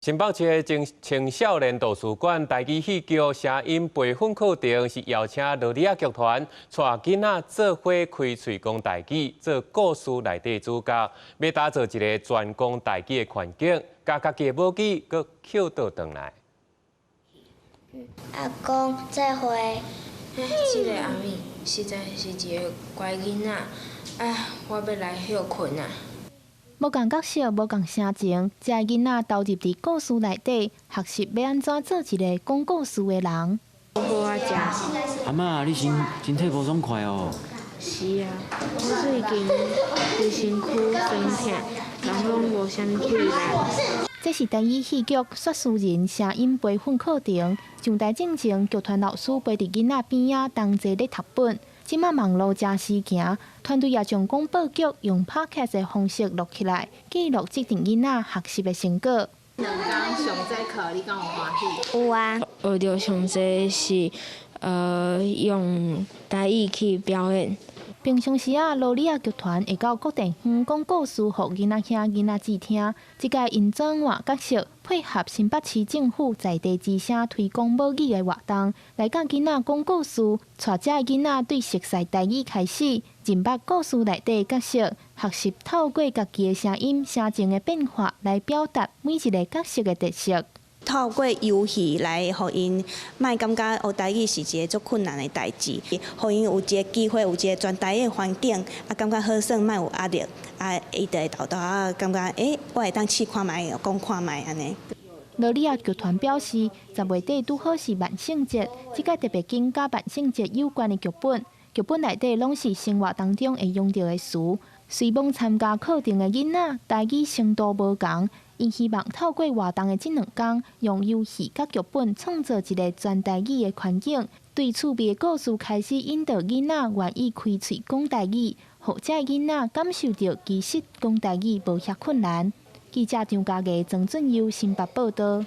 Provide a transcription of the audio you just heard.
新北市的青青少年圖書館台語戲劇聲音培訓課程是邀請羅里仔劇團帶囡仔做伙開喙講台語，做故事內底主角，欲打造一个專講台語的環境，共家己的母語閣抾倒轉來。阿公再會。這个阿敏實在是一个乖囡仔，啊，我欲來歇睏啊。無仝角色，無仝聲情，這个囡仔投入佇故事內底，學習欲按怎做一个講故事的人。好啊，食。阿嬤，你身身體無爽快哦。是啊，我最近規身軀酸疼，人攏無啥物氣力。這是台語戲劇《說書人》聲音培訓課程，上台進前，劇團老師陪佇囡仔邊仔同齊咧讀本。這馬網路誠時行，團隊也將廣播劇用 Podcast 的方式錄起來，記錄這陣囡仔學習的成果。兩工上濟課，你敢有歡喜？有啊。學著上濟是用台語去表演。平常時啊，羅里仔劇團會到各地方講故事，予囡仔兄、囡仔姊聽。這屆𪜶轉換角色，配合新北市政府在地之聲推廣母語的活動，來教囡仔講故事，帶這个囡仔對熟悉台語開始，認捌故事內底角色，學習透過家己的聲音、聲情的變化來表達每一个角色的特色。透過遊戲來予𪜶莫感覺學台語是一个足困難的代誌，予𪜶有一个機會，有一个全台語的環境，啊，感覺好耍，莫有壓力，啊，伊就會沓沓仔感覺，欸，我會當試看覓，講看覓按呢。羅里仔劇團表示，10月底拄好是萬聖節，這屆特別揀佮萬聖節有關的劇本，劇本內底攏是生活當中會用著的詞。雖罔參加課程的囡仔，台語程度無仝。𪜶希望透過活動的這兩工，用遊戲佮劇本創造一个全台語的環境，對趣味的故事開始引導囡仔願意開喙講台語，予這个囡仔感受著其實講台語無遐困難。記者張家藝、曾俊佑新北報導。